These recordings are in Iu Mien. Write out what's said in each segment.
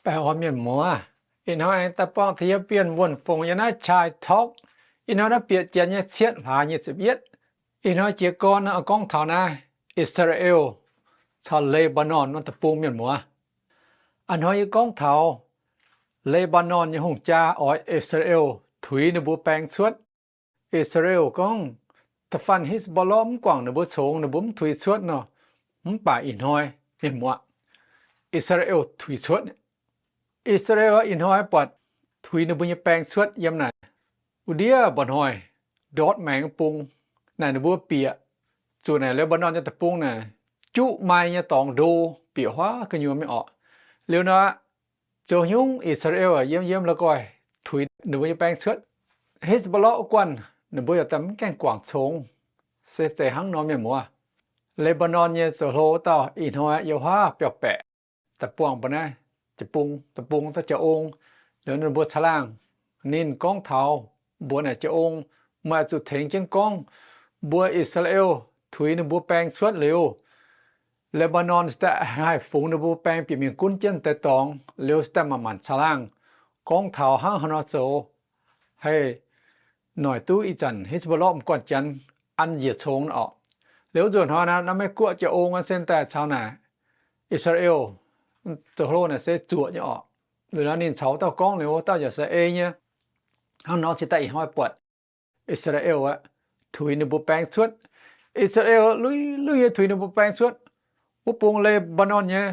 Baengh orn mienh muoz, ih hnoi daaih buangh taux yie Bienh Wuonh Fongc yiem naaiv Chai Talk. Ih hnoi naaiv bieqc janx nyei cietv hlaax nyic ziepc yietv. Ih hnoi jiez gorn gorngv taux naaiv I^saa^laa^en caux Lebanon norm deic-bung mienh muoz. Ih hnoi yie gorngv taux Lebanon nyei hungh jaa oix I^saa^laa^en tuix ninh mbuo baeng cuotv. I^saa^laa^en gorngv, da'faanh Hezbollah mv guangc ninh mbuo congx, ninh mbuo mv tuix cuotv nor, mv baac ih hnoi mienh muoz, I^saa^laa^en tuix cuotv. I^saa^laa^en ih hnoi buatc tuix ninh mbuo nyei baeng cuotv yiem naaic wuov ndiev mba'hnoi ndortv maengx bung naaic ninh mbuo bieqc, zuqc naaic Lebanon nyei deic-bung naaic juqv mai nyei dorngx ndo bieqc huaav gu'nyuoz mingh orqc. Liuz nor, zoux haaix nyungc I^saa^laa^en yiem yiem la'guaih tuix ninh mbuo nyei baeng cuotv. Hezbollah guanh ninh mbuo yaac daaih mv gaengh guangc congx. Se zeiz hnangv nor mienh muoz, Lebanon nyei zoux hlo wuov dauh ih hnoi yiem huaav biauv-baeqc daaih buangh mbuo naaiv jiez bung, deic-bung dauh jaa-ong, liuz ninh mbuo caangh laangh, ninh gorngv taux mbuox naaic jaa-ong, meih oix zuqc tengx jienv gorngv, mbuo I^saa^laa^en tuix ninh mbuo baeng cuotv liuz, Lebanon se daaih haih fungx ninh mbuo baeng bieqc mingh gunv jienv deix dorngx liuz se daaih manc-manc caangh laangh gorngv taux hnangv haaix nor zoux haih noic duqv ih zanc Hezbollah m'guanh janx an njiec congx orqc. Liuz wuov nzunc hnoi naaiv, naaiv Meiv-Guoqv jaa-ong se daaih caux naaic I^saa^laa^en zoux hlo naaic se zuoqc nyei orqc. Liuz nor ninh caux wuov dauh gorngv liuz, wuov dauh yaac se ei nyei. Hnangv nor cingx daaih ih hnoi buatc I^saa^laa^en aqv, tuix ninh mbuo baeng cuotv. I^saa^laa^en lui-lui nyei tuix ninh mbuo baeng cuotv. Wuov bung Lebanon nyei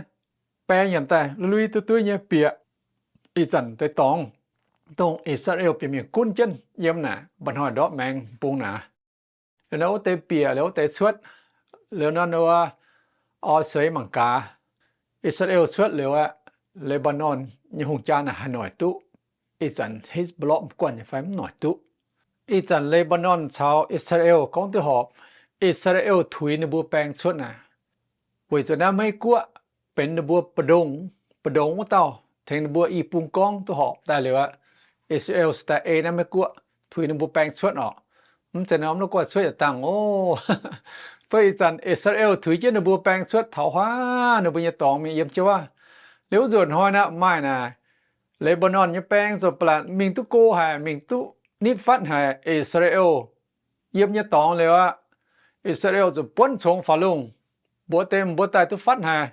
baeng yaac daaih lui-lui duqv duqv nyei bieqc ih zanc deix dorngx, dongh I^saa^laa^en bieqc mingh gunv jienv yiem naaic mba'hnoi ndortv maengx bung naaic. Liuz nor wuov deix bieqc, liuz wuov deix cuotv. Liuz nor ninh mbuo oix seix mangc gaax, I^saa^laa^en cuotv liuz aqv, Lebanon nyei hungh jaa naaic haih noic duqv ih zanc Hezbollah m'guanh nyei fai mv noic duqv. Ih zanc Lebanon caux I^saa^laa^en gorngv duqv horpc, I^saa^laa^en tuix ninh mbuo baeng cuotv naaic, weic zuqc naaiv Meiv-Guoqv benx ninh mbuo mbu'ndongx, mbu'ndongx wuov dauh tengx ninh mbuo i bung gorngv duqv horpc daaih liuz aqv, I^saa^laa^en se daaih ei naaiv Meiv-Guoqv tuix ninh mbuo baeng cuotv orqc. Mv zeiz nor mv la'guaih cuotv yietc dangh oc. Duqv ih zanc I^saa^laa^en tuix jienv ninh mbuo baeng cuotv taux huaav ninh mbuo nyei dorngx mingh yiem jienv wuov. Liuz wuov nzunc hnoi naaiv maaih naaic Lebanon nyei baeng ziouc ba'laqc mingh duqv go haic, mingh duqv nitv fatv haic I^saa^laa^en yiem nyei dorngx liuz aqv, I^saa^laa^en zuqc buonv congx faaux lungh, mbuox deix mbuo daaih duqv fatv haic,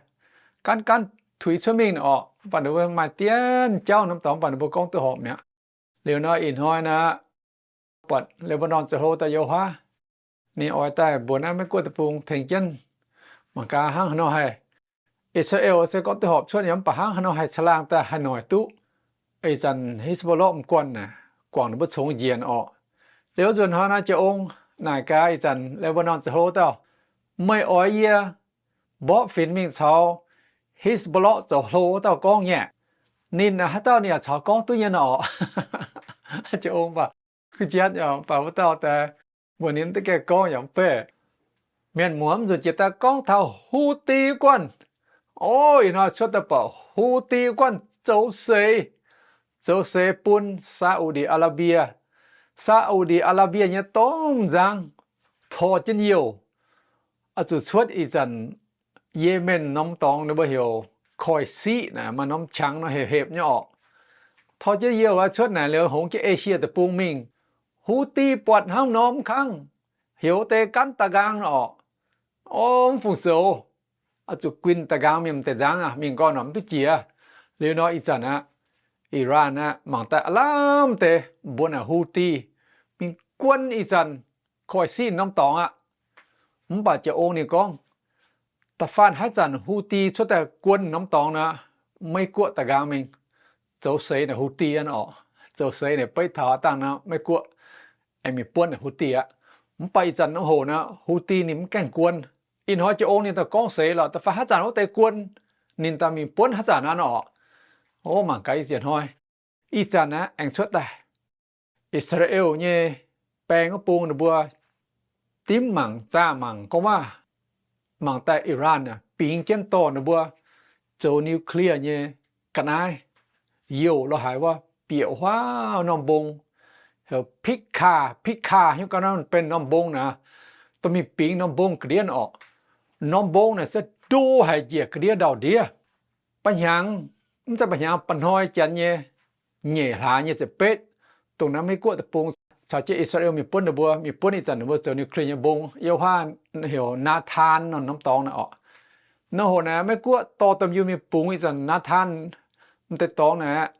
gaanv gaanv tuix cuotv mingh orqc. Mv baac ninh mbuo maaih dien jauv norm dorngx, mv baac ninh mbuo gorngv duqv horpc mi'aqv. Liuz nor ih hnoi naaiv buatc Lebanon zoux hlo daaih yiem huaav, ninh oix daaih mbuox naaiv Meiv-Guoqv deic-bung tengx jienv mangc gaax hnangv haaix nor haih, I^saa^laa^en se gorngv duqv horpc cuotv nyei, mv baac hnangv haaix nor haih caangh laangh daaih haih noic duqv ih zanc Hezbollah m'guanh naaic guangc ninh mbuo congx njiec orqc. Liuz wuov nzunc hnoi naaiv jaa-ong naaic gaax ih zanc Lebanon zoux hlo dauh, meih oix yie mborqv finx mingh caux Hezbollah zoux hlo wuov dauh gorngv nyei? Ninh haaix dauh ninh yaac caux gorngv duqv nyei nor orqc. Jaa-ong baac kuv jatv yaac baac wuov dauh daaih mbuox ninh mv duqv gaengh gorngv yaac mv beiv. Mienh muoz, mv nzunc jiex daaih gorngv taux Houthi guanh. O, ih hnoi cuotv daaih buatc Houthi guanh zoux seix, zoux seix bun Saudi Arabia. Saudi Arabia nyei domh nzangv tor jienv youh, oix zuqc cuotv ih zanc Yemen norm dorngx ninh mbuo heuc Koix Siqv naaic, maaih norm qangx nor hepc hepc nyei orqc. Tor jienv youh cuotv naaic liuz hongx jienv Esie deic-bung mingh. Houthi buatc hnangv nor mv kangv, heuc deix gaanv da'nqaang nor orqc. O, mv fungc zoux, oix zuqc guinh da'nqaang mingh m'deix nzangv aqv, mingh nqoi nor mv duqv jiex. Liuz nor ih zanc aqv, Iran aqv, mangc daaih aav lamh deix mbuo naaic Houthi mingh guon ih zanc Koix Siqv norm dorngx aqv. Mv baac jaa-ong ninh gorngv, da'faanh haaix zanc Houthi cuotv daaih guon norm dorngx nor, Meiv-Guoqv da'nqaang mingh zoux seix naaic Houthi aqv orqc. Zoux seix naaic beiv taux aav dangh nor Meiv-Guoqv aengx mingh buonv naaic Houthi aqv. Mv baac ih zanc norm hoc nor Houthi ninh mv gaengh guon. Ih hnoi jaa-ong ninh daaih gorngv seix lorqc, da'faanh haaix zanc wuov deix guon, ninh daaih mingh buonv haaix zanc aqv orqc. O, mangc gaax ih ziex hnoi, ih zanc aqv aengx cuotv daaih I^saa^laa^en nyei baeng wuov bung ninh mbuo dimv mangc zaah mangc gorngv waac, mangc daaih Iran aac bingx jienv dorh ninh mbuo zoux nuclear nyei ga'naaiv youh lo haaix wuov bieqc huaav norm mbong, heuc Picard, Picard hiuv gau naaiv benx norm mbong naaic, dorh mingh bingx norm mbong ga'ndiev orqc. Norm mbong naaic se ndo haic njiec ga'ndiev ndau-ndiev. Ba'hnyangx Mv zeiz mba'hnyangx, mba'hnoi janx nyei nyeic hlaax nyei ziepc betv, dongh naaiv Meiv Guoqv deic-bung caux jienv I^saa^laa^en mingh buonv ninh mbuo, mingh buonv ih zanc ninh mbuo zoux nuclear nyei mbong, yiem wuov haav Nataan norm dorngx naaic orqc. Nor hoc naaic Meiv Guoqv dorh domh yunh mingh bungx ih zanc Nataan m'deix dorngx naaic,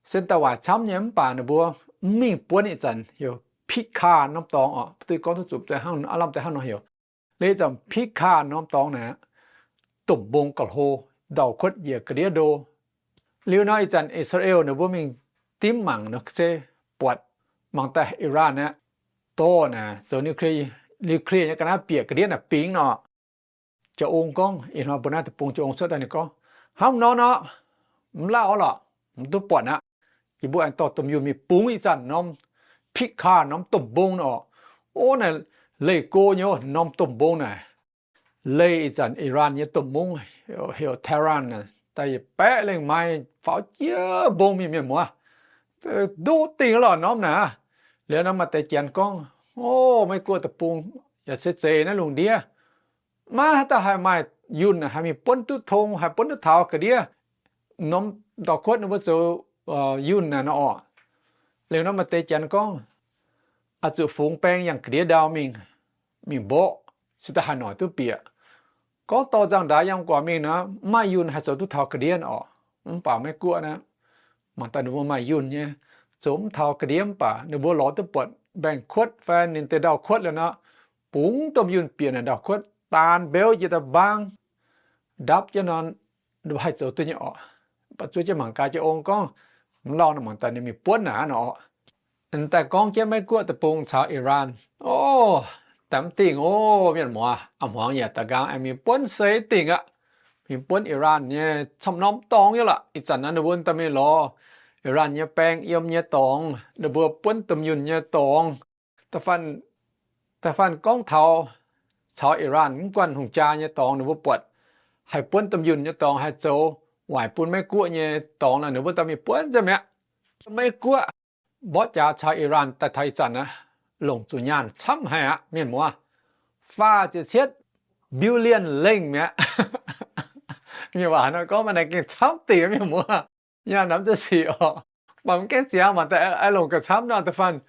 se daaih waaic camv nyei, mv baac ninh mbuo mv mingh buonv ih zanc heuc Pitv Kaa norm dorngx orqc. Duqv gorngv duqv zuqc aav lamh deix hnangv nor heuc. Liuz ih zanc Pitv Kaa norm dorngx naaic, domh mbong ga'hlo, ndau-kuotv njiec ga'ndiev ndo. Liuz nor ih zanc I^saa^laa^en ninh mbuo mingh dimv mangc nor se buatc mangc daaih Iran aeqv, dorh naaic zoux nuclear, nuclear nyei ga'naaiv bieqc ga'ndiev naaic bingx nor. Jaa-ong gorngv, ih hnoi mbuo naaiv deic-bung jaa-ong cuotv daaih ninh gorngv, hnangv nor nor, mv lauh lorqc, mv duqv buatc aqv. Yie mbuo aengx dorh domh yunh mingh bungx ih zanc norm Pitv Kaa norm domh mbong nor. Orqc, naaic leih go nyei norm domh mbong naaic. Leih ih zanc Iran nyei domh mungv heuc Tehran naaic daaih yietc baeqv lengh maaih faaux jiex mbong mingh, mienh muoz. Duqv dingh lorqc norm naaic. Liuz nor maaih deix janx gorngv, O, Meiv Guoqv deic-bung yaac se zeiz naaiv lungh ndiev. Maiv haaix dauh haih maaih yunh haih mingh buonv duqv tong, haih buonv duqv taux ga'ndiev norm ndau-kuotv ninh mbuo zoux yunh naaic nor orqc. Liuz nor maaih deix janx gorngv, Oix zuqc fungx baeng yangh ga'ndiev ndau mingh, mingh mborqv, se daaih haih noic duqv bieqc. Gorngv dorh nzangv-ndaaix yangh guaax mingh nor, mv maaih yunh haih zoux duqv taux ga'ndiev orqc. Mv baac Meiv Guoqv naaiv, mangc daaih ninh mbuo maaih yunh nyei, zoux mv taux ga'ndiev, mv baac ninh mbuo lorz duqv buatc mbaengx-kuotv fai ninh deix ndau-kuotv liuz nor, bungx domh yunh bieqc naaic ndau-kuotv, daan mbeuv jiex daaih mbaang ndapv jienv nor, ninh mbuo haih zoux duqv nyei orqc. Mv baac zuov jienv mangc gaax, jaa-ong gorngv, Mv lauh nor, mangc daaih ninh mingh buonv naaic nor orqc. Daaih gorngv jienv Meiv Guoqv deic-bung caux Iran. O, daaih mv dingh, o, mienh muoz, a'hmuangx yaac da'nqaang aengx mingh buonv seix dingh aqv. Mingh buonv Iran nyei camv norm dorngx nyei lorqc. Ih zanc naaiv ninh mbuo daaih mingh lorz Iran nyei baeng yiem nyei dorngx, ninh mbuo buonv domh yunh nyei dorngx. Da'faanh gorngv taux, caux Iran mv guanh hungh jaa nyei dorngx ninh mbuo buatc, haih buonv domh yunh nyei dorngx, haih zoux waaic bun Meiv Guoqv nyei dorngx nor, ninh mbuo daaih mingh buonv nzengc mi'aqv. Meiv Guoqv mborqv jaax caux Iran daaih taux ih zanc aqv, longc zuqc nyaanh camv haic aqv, mienh muoz. Faah ziepc cietv billion lengh mi'aqv. Mienh waac nor gorngv maaih naaic gengh camv dingc, mienh muoz. Nyaanh namx ziex sic orqc. Mv baac mv gaengh ziangx mangc daaih longc gauh camv nor, da'faanh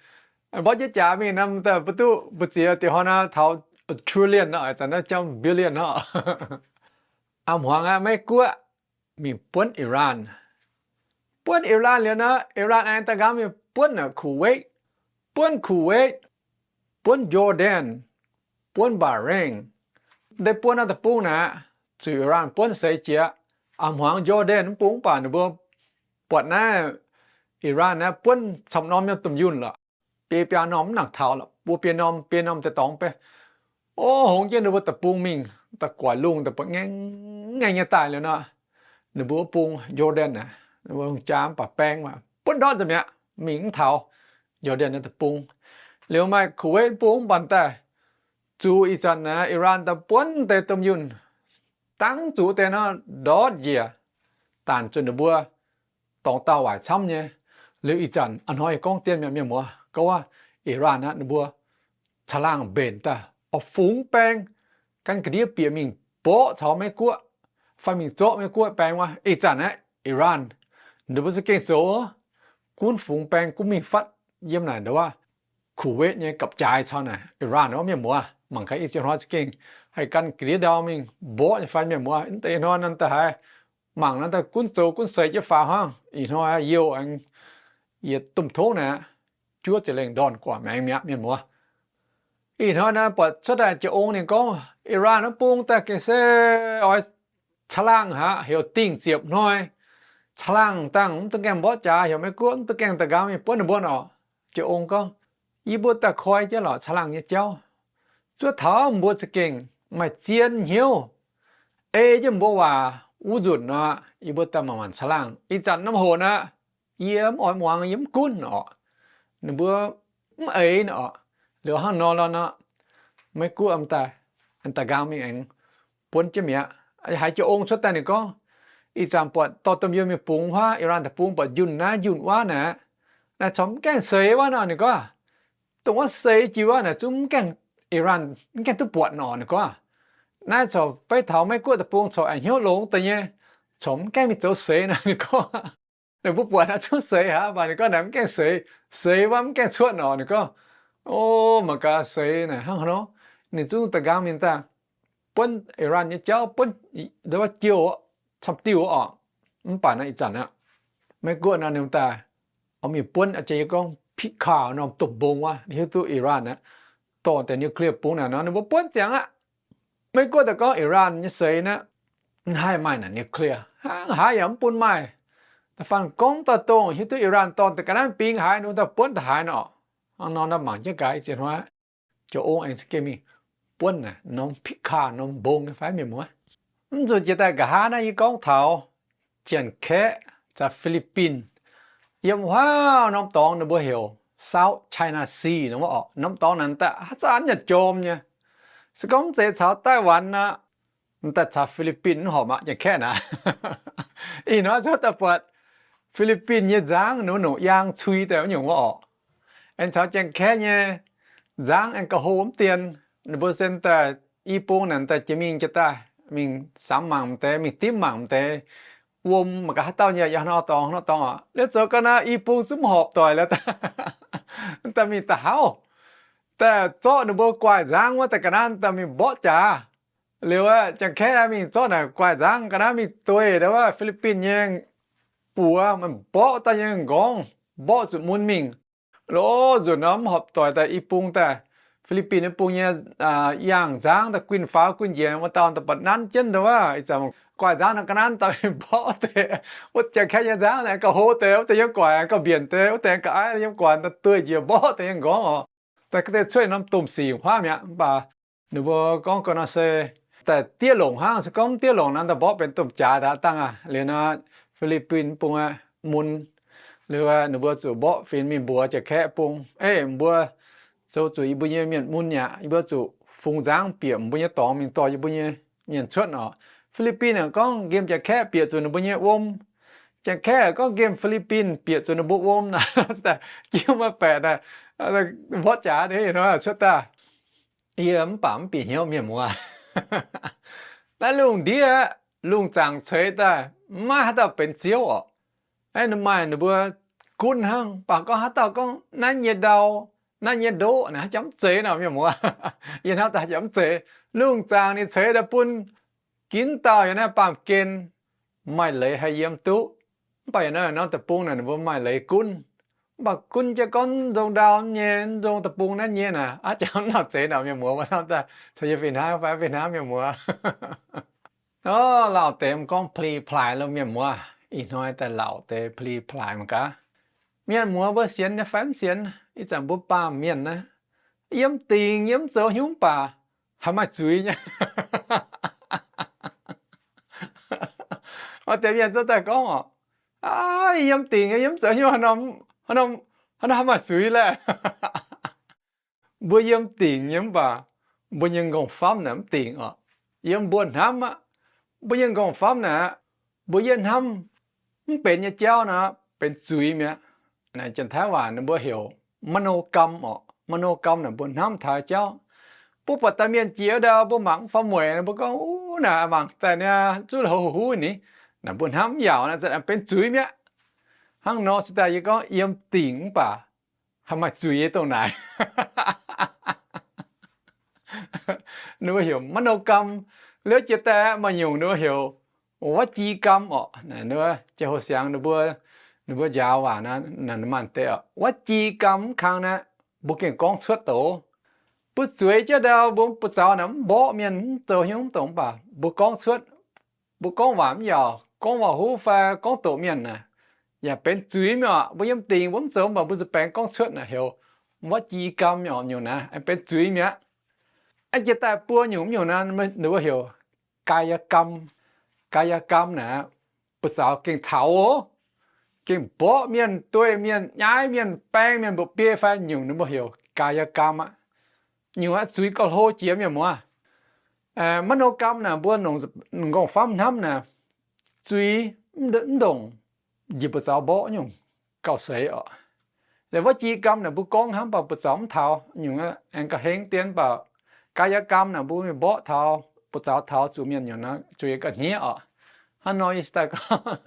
mborqv jienv jaax mingh nor, daaih mbuo duqv mbu'ziex diuh hnoi naaiv taux trillion nor, zanc naaiv jangv billion nor. A'hmuangx aqv, Meiv Guoqv mingh buonv Iran. Buonv Iran liuz nor, Iran aengx da'nqaang mingh buonv naaic Kuwait, buonv Kuwait, buonv Jordan, buonv Bahrain. Deix buonv naaiv deic-bung naaic, zuqc Iran buonv seix jiex. A'hmuangx Jordan mv bung, mv baac ninh mbuo buatc naaiv Iran naaiv buonv camv norm nyei domh yunh lorqc. Biei biaa norm mv nangc taux lorqc, mbuo biei norm biei norm deix dorngx beiv. O, hngongx jienv ninh mbuo deic-bung mingh, da'goix lungh da'ba'ngaengv ngaengv nyei daaih liuz nor, ninh mbuo wuov bung Jordan aah, ninh mbuo hungh jaa mv baac baeng maah, buonv ndortv nzengc mi'aqv, mingh mv taux Jordan naaiv deic-bung. Liuz maaih Kuwait bung mv baac daaih, zuqc ih zanc naaiv Iran daaih buonv deix domh yunh, dangv zuqc deix nor ndortv njiec, daanh zuqc ninh mbuo dorngx daauh waaic camv nyei. Liuz ih zanc a'hnoi gorngv dien mi'aqv, mienh muoz, gorngv wuov Iran aqv, ninh mbuo caangh laangh mbenc daaih oix fungx baeng gan ga'ndiev bieqc mingh mborqv caux Meiv Guoqv fai mingh zorqv Meiv Guoqv baeng wuov. Ih zanc aqv, Iran ninh mbuo za'gengh zoux, gunv fungx baeng gunv mingh fatv yiem naaic ndau wuov Kuwait nyei gapv-jaaix caux naaic Iran wuov, mienh muoz. Mangc gaax ih ziex hnoi za'gengh haih gan ga'ndiev ndau mingh mborqv nyei fai, mienh muoz. Mv deix ih hnoi nor daaih haiz mangc nor daaih gunv zoux gunv seix jienv faaux hnangv. Ih hnoi youh aengx yietc domh tongv naaic, juov ziepc lengh ndorn guangc maengx mi'aqv, mienh muoz. Ih hnoi naaiv buatc cuotv daaih jiex ong ninh gorngv Iran wuov bung daaih gengh se oix caangh laangh haic, heuc dingh ziepc hnoi. Caangh laangh dangh mv duqv gaengh mborqv jaax, heuc Meiv Guoqv mv duqv gaengh da'nqaang mingh buonv ninh mbuo orqc. Jiex ong gorngv, yie mbuo daaih koi jienv lorqc caangh laangh nyei jauv. Zuov taux mbuo za'gengh maaih zien hnyouv ei jienv mbuo waac wuov nzunc nor, yie mbuo daaih maanc maanc caangh laangh. Ih zanc norm hoc naaic, yie mv oix muangx, yie mv gunv orqc. Ninh mbuo mv eix nor orqc. Liuz hnangv nor lorqc nor, Meiv Guoqv daaih, da'nqaang mingh aengx buonv jienv mi'aqv. Haiz jiex ong cuotv daaih ninh gorngv, ih zanc buatc dorh domh yunh mingh bungx wuov Iran deic-bung, buatc njunh naaiv njunh wuov naaic, naaiv corc mv gaengh seix wuov nor, ninh gorngv, dongh wuov seix jiex wuov naaic zungv mv gaengh, Iran mv gaengh duqv buatc nor, ninh gorngv. Naaiv corc beiv taux Meiv Guoqv deic-bung corc aengx hnyouv longx deix nyei. corc mv gaengh mingh zoux seix naaic. Ninh gorngv, ninh mbuo buatc naaiv zungv seix aqv, mv baac ninh gorngv naaic mv gaengh seix, seix wuov mv gaengh cuotv orqc. Ninh gorngv, o, mangc gaax seix naaic hnangv haaix nor. Ninh zungv da'nqaang mingh daaih buonv Iran nyei jauv, buonv, wuov, jouh camv diuh orqc. Mv baac naaiv ih zanc aqv, Meiv Guoqv nor ninh daaih oix mingh buonv, jiex gorngv Picard norm domh mbong wuov, hiuv duqv Iran aqv, dorh deix nuclear bungx naaic nor ninh mbuo buonv ziangx aqv. Meiv Guoqv daaih gorngv Iran nyei seix naaiv mv haih maaih naaic nuclear, hnangv haaix yaac mv bun maaih. Da'faanh gorngv doix dongh hiuv duqv Iran dorh deix ga'naaiv bingx haaix, ninh mbuo daaih buonv daaih haaix nor. Hnangv nor naaiv mangc jienv gaax ih ziex hnoi, joux ong aengx za'gengh mingh buonv naaic norm Picard norm mbong nyei fai, mienh muoz. Mv nzunc jiex daaih nqa'haav naaiv yie gorngv taux Janx-Kaeqv caux Fi^li^bin yiem huaav norm dorngx ninh mbuo heuc South China Sea nor orqc. Norm dorngx naaic daaih haaix zanc yaac jom nyei. Se gorngv mv zeiz caux Taiwan aqv, daaih caux Fi^li^bin mv horpc aqv, Janx-Kaeqv naaic. Ih hnoi cuotv daaih buatc Fi^li^bin nyei nzangv ninh mbuo nongc yaang cui daaih wuov nyungc wuov orqc. Aengx caux Janx-Kaeqv nyei nzangv aengx ga'hlo mv dien. Ninh mbuo se daaih i bung naaic daaih jiex mingh jiex daaih, mingh samx mangc m'deix, mingh dimv mangc m'deix, wuom mangc gaax haaix dauh nyei yaac haaix nor dorngx haaix nor dorngx orqc. Liuz zoux gau naaiv i bung zungv mv horpc doic liuz, daaih mingh da'hauv, daaih zorqv ninh mbuo guaix nzangv wuov daaih ga'naaiv daaih mingh mborqv jaax. Liuz aqv, Janx-Kaeqv mingh zorqv naaic guaix nzangv ga'naaiv mingh dueiv ndau wuov Fi^li^bin nyei buoz, maaih mborqv daaih nyei nqorngv, mborqv zuqc mun mingh. Loz nzunc nor mv horpc doic daaih i bung daaih, Fi^li^bin nyei bung nyei yaangh nzangv daaih guinh faaux guinh njiec, wuov dauh daaih buatc nanv jienv ndau wuov, ih zanc guaix nzangv naaiv ga'naaiv daaih mingh mborqv deix, wuov Janx-Kaeqv nyei nzangv aengx gauh hlo deix, wuov deix yiem guaix aengx gauh mbienc deix, wuov deix aengx gauh aiv yiem guaix daaih dueiv njiec mborqv deix nyei nqorngv orqc. Daaih ga'deix cuotv norm domh sic huaav mi'aqv. Mv baac ninh mbuo gorngv gau nor se daaih diev longc hnangv. Se gorngv mv diev longc nor, daaih mborqv benx domh jaax daaih dangh aqv. Liuz nor, Fi^li^bin bung aqv, mun. Liuz ninh mbuo zuqc mborqv fingx mingh mbuox Janx-Kaeqv bung, Ei, mbuo zoux zuqc yie mbuo nyei mienh mun aqv. Yie mbuo zuqc fungx nzangv bieqc mbuo nyei dorngx mingh dorh yie mbuo nyei mienh cuotv orqc. Fi^li^bin aengx gorngv nqemh Janx-Kaeqv bieqc zuqc ninh mbuo nyei wuom. Janx-Kaeqv gorngv nqemh Fi^li^bin bieqc zuqc ninh mbuo wuom. Jiu maiv baeqc daaih, mborqv jaax nor cuotv daaih. Yie mv baac mv bieqc hnyouv, mienh muoz. Naaiv lungh ndiev aqv, lungh zaangc ceix daaih maiv haaix dauh benx ziouv orqc. Aeqv, ninh maaih ninh mbuo gunv hnangv. Mv baac gorngv haaix dauh gorngv naaiv nyei ndau, naaiv nyei ndoqv naaic, haaix jangx mv zeiz nor, mienh muoz. Yie hnamv daaih haaix jangx mv zeiz. Lungh zaangc ninh ceix daaih bun ginv dauh yiem naaiv baamh gen maaih leiz haih yiem duqv. Mv baac yiem naaiv norm deic-bung naaic ninh mbuo maaih leiz gunv. Mv baac gunv jienv gorngv nzong ndau nyei, nzong deic-bung naaiv nyei naaic, aav jangx mv nor zeiz nor, mienh muoz. Wuov hnamv daaih caux yie fih hnangv fai fih hnangv, mienh muoz. Orv, lauh deix mv gorngv pli-plaaix lo, mienh muoz. Ih hnoi daaih lauh deix pli-plaaix mangc gaax. Mienh muoz mbuo sienx nyei fai mv sienx, ih zanc mbuo baamh mienh naaiv, yiem dingc yie mv zoux hnyouv mv baac haih maaih zuiz nyei. Maaih deix mienh zorqv daaih gorngv orqc, Aav, yiem dingc yie mv zoux hnyouv, haaix nor haih maaih zuiz laeh. Mbuo yiem dingc nyei mv baac mbuo nyei nqorngv-famv naaic mv dingc orqc. Yiem mbuo hnamv aqv. Mbuo nyei nqorngv-famv naaic, mbuo yiem hnamv mv benx nyei jauv nor, benx zuiz mi'aqv. Naaic Janx-Taiv waac ninh mbuo heuc มโนกรรม orqc. มโนกรรม naaic mbuo hnamv taux jauv. Mbuo buatc daaih mienh jiex ndau mbuo mangc mv faaux mueic, mbuo gorngv, Uv, naaic mangc daaih niaa zuqv houv huv ni. Naaic mbuo hnamv mv yaauc, naaic benx zuiz mi'aqv. Hnangv nor se daaih yie gorngv yiem dingc mv baac haih maaih zuiz nyei dongh naaic. Ninh mbuo heuc มโนกรรม. Liuz jiex daaih maaih nyungc ninh mbuo heuc วจีกรรม orqc. Jiex houh siangx ninh mbuo, ninh mbuo njaaux waac naaic, maanc deix orqc, วจีกรรม mv kang naaic, mbuo gengh gorngv cuotv doz. Mbuo zueiz jienv ndau mbuo buoz-zaux naaic mv mborqv mienh, mv zoux hnyouv mv dongc, mv baac mbuo gorngv cuotv. Mbuo gorngv waac mv yaauc, gorngv waac-huv fai gorngv doqc mienh naaic, yaac benx zuiz mi'aqv. Mbuo yiem dingc mbuo mv zoux, mv baac mbuo zuqc baengx gorngv cuotv naaic heuc วจีกรรม orqc. Nyungc naaic aengx benx zuiz mi'aqv. Aengx jiex daaih buo nyungc, mv nyungc naaic ninh mbuo heuc กายกรรม. กายกรรม naaic, buoz-zaux gengh taux, gengh mborqv mienh, dueiv mienh, nyaiv mienh, baeng mienh, mba'biei fai nyungc, ninh mbuo heuc กายกรรม aqv. Nyungc aqv zuiz gauh hlo jiex, mienh muoz. มโนกรรม naaic mbuo nqorngv-famv hnamv naaic, zuiz mv ndongc njiec buoz-zaux mborqv nyungc gauh seix orqc. Liuz วจีกรรม naaic mbuo gorngv hnamv baac buoz-zaux mv taux nyungc, aengx ga'heng dien, mv baac กายกรรม naaic mbuo mingh mborqv taux, buoz-zaux taux zuqc mienh nyungc naaic zuiz ga'hniev orqc. Hnangv nor yie daaih gorngv,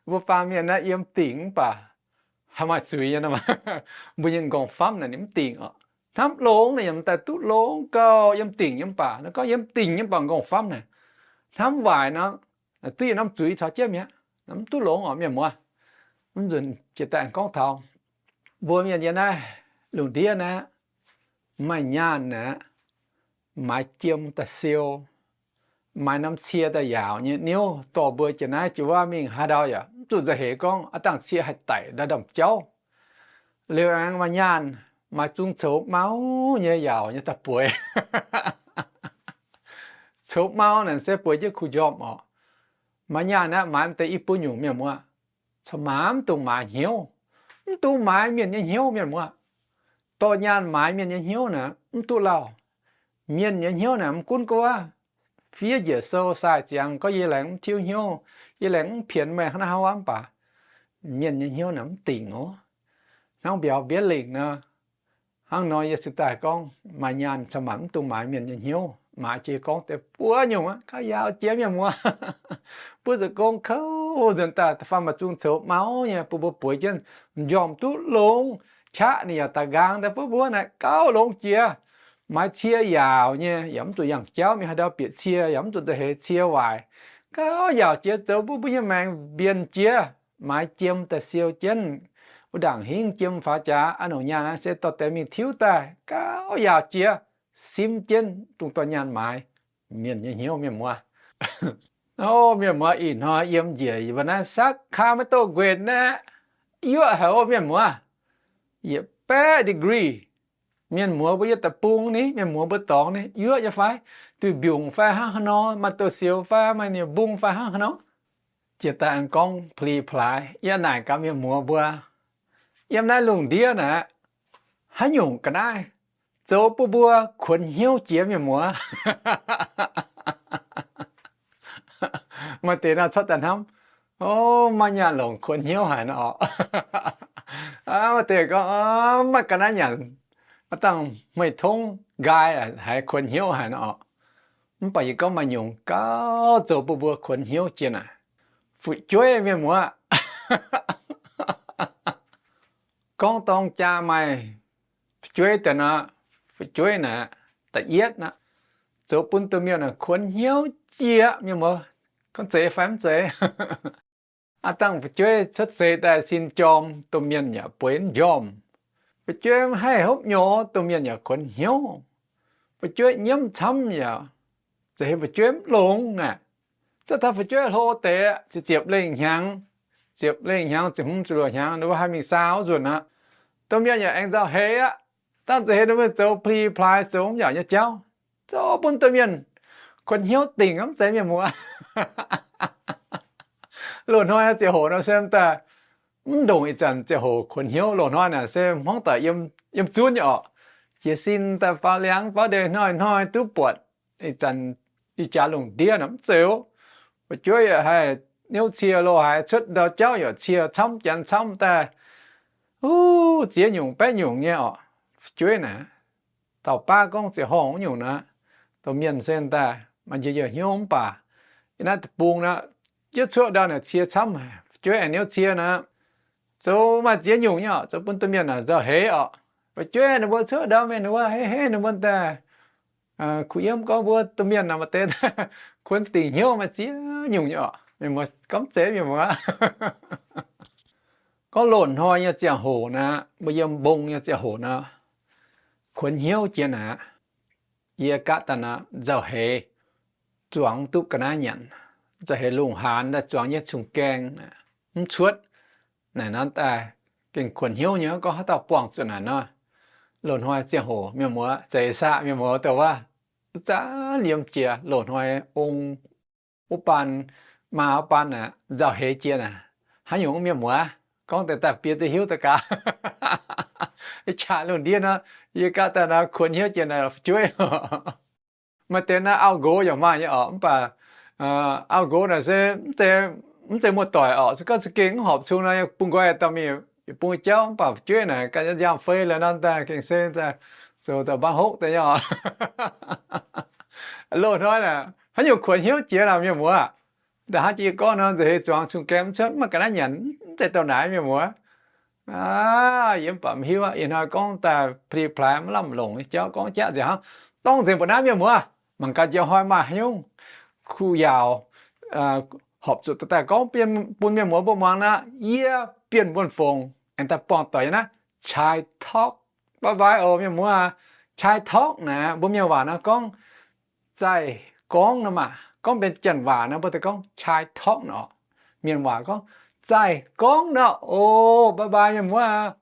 mbuo baamh mienh naaiv yiem dingc mv baac haih maaih zuiz nyei nor, mbuo nyei m'nqorngv-famv naaic ninh mv dingc oc. Hnamv longx naaic yaac daaih duqv longx gauh yiem dingc nyei mv baac, gorngv yiem dingc nyei mv baac m'nqorngv-famv naaic hnamv waaic nor, duqv yietc norm zuiz caux jienv mi'aqv. Mv duqv longx oc mienh muoz. Mv nzunc jiex daaih gorngv taux mbuo mienh yiem naaiv lungh ndiev naaiv, maaih nyaanh naaic, maaiz jiem daaih siou, maaiz norm cie daaih yaauc nyei niouv dorh mbuo jiex naaiv jiex wuov mingh haaix ndau yaac mv zuqc nzauh heix gorngv aav dangh cie haih daic ndau-ndamv jauv. Liuz aengx maaih nyaanh maaiz zung coux mau nyei yaauc nyei daaih bueix. Coux mau naaic se bueix jienv kuh njormh oc. Maaih nyaanh aeqv, maaiz deix i buo nyungc mienh muoz, corc maaiz mv dungx maaiz hnyouv, mv dungx maaiz mienh nyei hnyouv mienh muoz. Dorh nyaanh maaiz mienh nyei hnyouv naaic mv duqv lauh. Mienh nyei hnyouv naaic mv gunv gorngv fiev njiec sou sai ziangx gorngv yie laengz mv tiuv hnyouv, yie laengz mv pienx meih hnangv naaiv hnangv wuov mv baac mienh nyei hnyouv naaic mv dingc oc. Hnangv mbiauz mbienv lingc nor, hnangv nor yie se daaih gorngv maaih nyaanh corc maaiz mv dungx maaiz mienh nyei hnyouv, maaiz jiex gorngv deix buo nyungc aqv, gauh yaauc jiex mienh muoz. Buov ziepc gong kouv nzuonx daaih da'faanh maaih zung coux mau nyei bun mbuo bueix jienv m'njormh duqv longx, qaqv ninh yaac daaih nqaang daaih buov mbuov naaic gauh longx jiex. Maaiz cie yaauc nyei yaac mv zuqc yangh jauv mingh haaix ndau bieqc cie, yaac mv zuqc nzauh heix cie waaic, gauh yaauc jiex zoux bun mbuo nyei maengc mbienc jiex. Maaiz jiem daaih siou jienv, wuov ndaangc hingv jiem faaux jaax, a'nongc nyaanh naaiv se dorh deix mingh tiuv daaih gauh yaauc jiex, simv jienv dungx dorh nyaanh maaiz mienh nyei hnyouv mienh muoz. O mienh muoz, ih hnoi yiem njiec mbuo naaiv Sacramento nquenx naaiv, yuoqv haic o mienh muoz, yietc baeqv degree. Mienh muoz mbuo yiem deic-bung ni, mienh muoz mbuo dorngx ni, yuoqv nyei fai? Duih mbiungc fai hnangv haaix nor, maaih douz-sioux fai, maaih nie-mbung fai hnangv haaix nor? Jiex daaih aengx gorngv pli-plaaix, yie naaic gaax mienh muoz mbuo, yiem naaiv lungh ndiev naaic, haaix nyungc ga'naaiv zoux bun mbuo kuonx hnyouv jiex mienh muoz? Maaih deix nor cuotv daaih hnamv, o, maiv maaih nyaanh longc kuonx hnyouv haic nor oc. Maaih deix gorngv, maiv maaih ga'naaiv nyanc, aav dangh hmei tongv nqaai haiz kuonx hnyouv haic nor oc. Mv baac yie gorngv maaih nyungc gauh zoux bun mbuo kuonx hnyouv jiex naaic, fu'jueiv mienh muoz. Gorngv dorng jaa maaih fu'jueiv daaih nor, fu'jueiv naaic, da'yietv naaic, zoux bun domh mienh kuonx hnyouv jiex mienh muoz. Gorngv zeiz fai mv zeiz? Aav dangh fu'jueiv cuotv seix daaih sin jorm, domh mienh yaac bueix mv njormh. Fu'jueiv mv haih hopv nyorx, domh mienh yaac kuonx hnyouv. Fu'jueiv nyiemv camv yaac za'heix fu'jueiv mv longx naaic. Cuotv taux fu'jueiv hlo deix, ziepc lengh hnyangx, ziepc lengh hnyangx, ziepc hmz ziepc luoqc hnyangx, ninh mbuo haih mingh saa wuov nzunc aqv. Domh mienh yaac aengx nzauh heix aqv. Dangh za'heix ninh mbuo zoux pli-plaaix zoux mv yaac nyei jauv, zoux bun domh mienh kuonx hnyouv dingc mv zeiz mienh muoz? Loz-hnoi ziangh hoc nor se daaih mv ndongc ih zanc ziangh hoc kuonx hnyouv. Loz-hnoi naaic se hmuangv doic yiem zunv nyei orqc. Jiez sin daaih faaux liangx faaux ndeic hnoi-hnoi duqv buatc. Ih zanc ih jaax lungh ndiev naaic mv zeiz. Fu'jueiv yaac haih niouv cie loz-haaix, cuotv ndau jauv yaac cie camv janx camv daaih, huv, ziex nyungc baeqv nyungc nyei orqc. Fu'jueiv naaic, dauh baav gorngv ziangh horngh wuov nyungc naaic, domh mienh se daaih maaih njien-youh hnyouv mv baac yiem naaiv deic-bung naaic, jienv cuotv ndau naaic cie camv haic. Fu'jueiv aengx niouv cie naaic, zoux maaih ziex nyungc nyei orqc, zoux bun domh mienh naaic nzauh heix orqc. Fu'jueiv ninh mbuo cuotv ndau mingh, ninh mbuo hei hei ninh mbuo daaih kuh yiem gorngv mbuo domh mienh naaic maaih deix kuonx dingc hnyouv maaih ziex nyungc nyei orqc. Mienh muoz, gorngv zeiz mienh muoz, gorngv loz-hnoi nyei ziangh hoc naaic, mbuo yiem mbong nyei ziangh hoc naaic, kuonx hnyouv jiex naaic, yie gaav daaih naaic nzauh heix, zuangx duqv ga'naaiv nyanc, nzauh heix lungh haanz daaih zuangx nyei cong-gaeng mv cuotv. Naaic nor daaih gengh kuonx hnyouv nyei, gorngv haaix dauh buangh zuqc naaic nor. Loz-hnoi ziangh hoc mienh muoz, zeix saqv mienh muoz dongh wuov, zaav liemh jiex loz-hnoi ong wuov baan, maa wuov baan naaic nzauh heix jiex naaic, haaix nyungc mienh muoz, gorngv deix daaih bieqc duqv hiuv daaih gaax. Ih jaax lungh ndiev nor, yie gaav daaih nor kuonx hnyouv jiex naaic fu'jueiv. Maaih deix naaiv auv-nqox yaac maaih nyei orqc, mv baac auv-nqox naaic se mv zeiz muoz-doic orqc, se gorngv za'gengh mv horpc cung nor, bun nqoi dauh mingh yietc bung jauv, mv baac fu'jueiv naaic ganh nziaamv-fei la'nor daaih gengh se zoux daaih mbaang hopv daaih nyei orqc. Loz-hnoi naaic haaix nyungc kuonx hnyouv jiex naaic mienh muoz, Da'hnangv jiex gorngv nor, nza'heix zuangx cun-gaeng mv cuotv, maiv ga'naaiv nyanc, mv zeiz douh naaic, mienh muoz. Aav, yie mv baac mv hiuv aqv. Ih hnoi gorngv daaih pli-plaaix mv lamh longc nyei jauv, gorngv jaqv nzengc hnangv. Dorng nzengc mbuo naaiv, mienh muoz, mangc gaax njang hnoi maaih haaix nyungc kuh yaauc horpc zuqc daaih gorngv bun mienh muoz mbuo muangx nor, yie Bienh Wuonh Fongc aengx daaih buangh doic nyei naaiv, Chai Talk. Bye bye oc mienh muoz. Chai Talk naaic mbuo mienh waac nor gorngv zaih gorngv nor maah. Gorngv benx janx waac nor mbuo deix gorngv Chai Talk nor. Mienh waac gorngv zaih gorngv nor oc. Bye bye mienh muoz.